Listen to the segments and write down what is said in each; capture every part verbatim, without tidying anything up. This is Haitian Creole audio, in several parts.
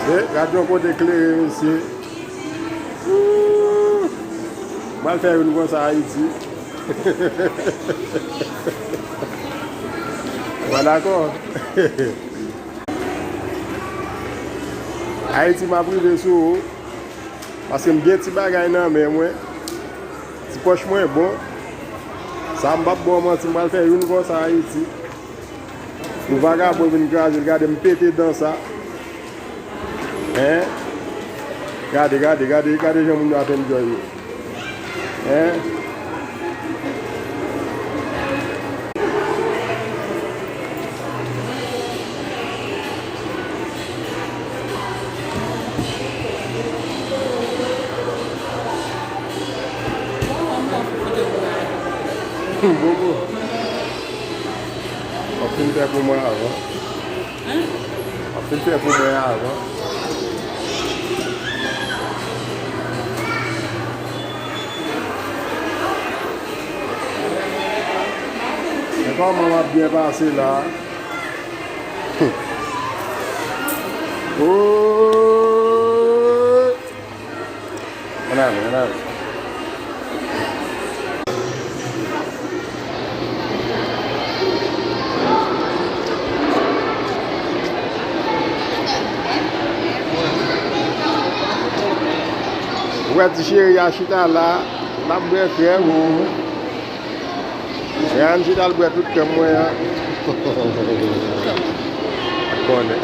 E, gad yon kote klere, mesye. Ooh. M pral fè youn konsa Ayiti. Ou pa dakò? Ayiti, m ap rive sou ou. Paske m gen ti bagay nan men mwen. Ti pòch mwen bon. Sa m p ap ba w manti, m pral fè youn konsa Ayiti. Pou vagabon vin kraze l, gade m pete dan sa. Hein? Gade, gade, gade, gade jan moun yo ap enjoy yo. Hein? Bobo. W ap fin fè pou mwen avan. Hein? W ap fin fè pou mwen avan. Men kòman w ap byen pase la? Ooh! Ann ale, ann ale. Ou wè ti cheri a chita la, l ap bwè krèm. Ryan chita l bwè tout krèm mwen an. Konnen.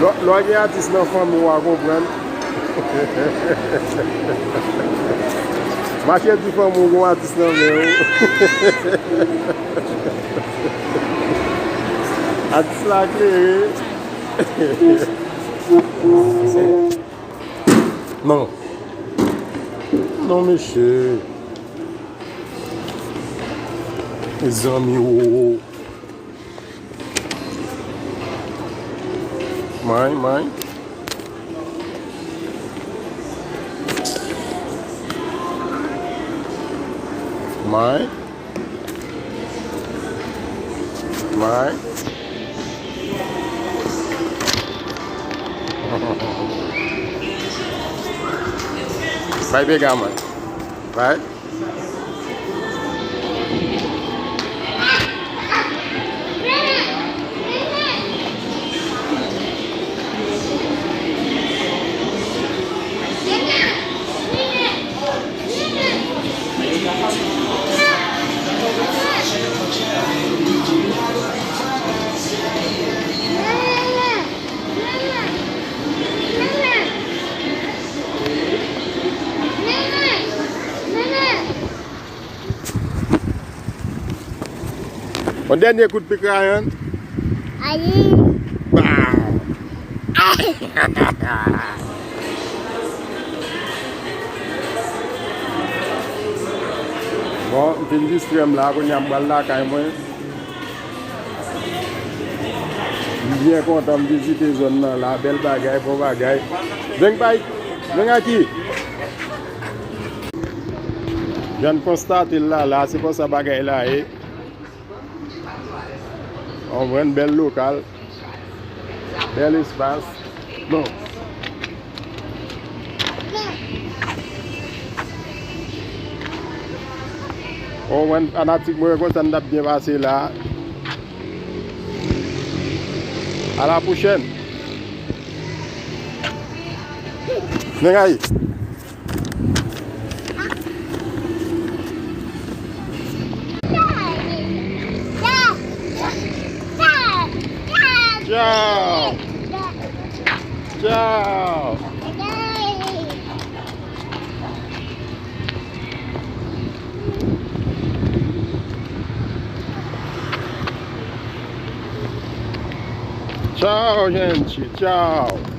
Lè w gen atis nan fanmi w, w a konprann. Mache di fanmi w gon atis nan men w. Atis la klere. Non. Non, mesye. Mezanmi, o. May, may. May. May. Bay pega mwen. Bay. Yon dènye kout pik, Ryan. Ayi. Bam! Bon, m fin distrè m la, kounye a m pral lakay mwen. M byen kontan, m vizite zòn nan la, bèl bagay, bon bagay. Veng bay, veng aki. Jan n konstate l la, la, se konsa bagay la ye. Yon vrèman bèl lokal, bèl espas. Bon. Yon vrèman fanatik mwen, konsa n t ap byen pase la. A la pwochèn. Nèg ay. Tchao. Tchao. Tchao, gente. Tchao.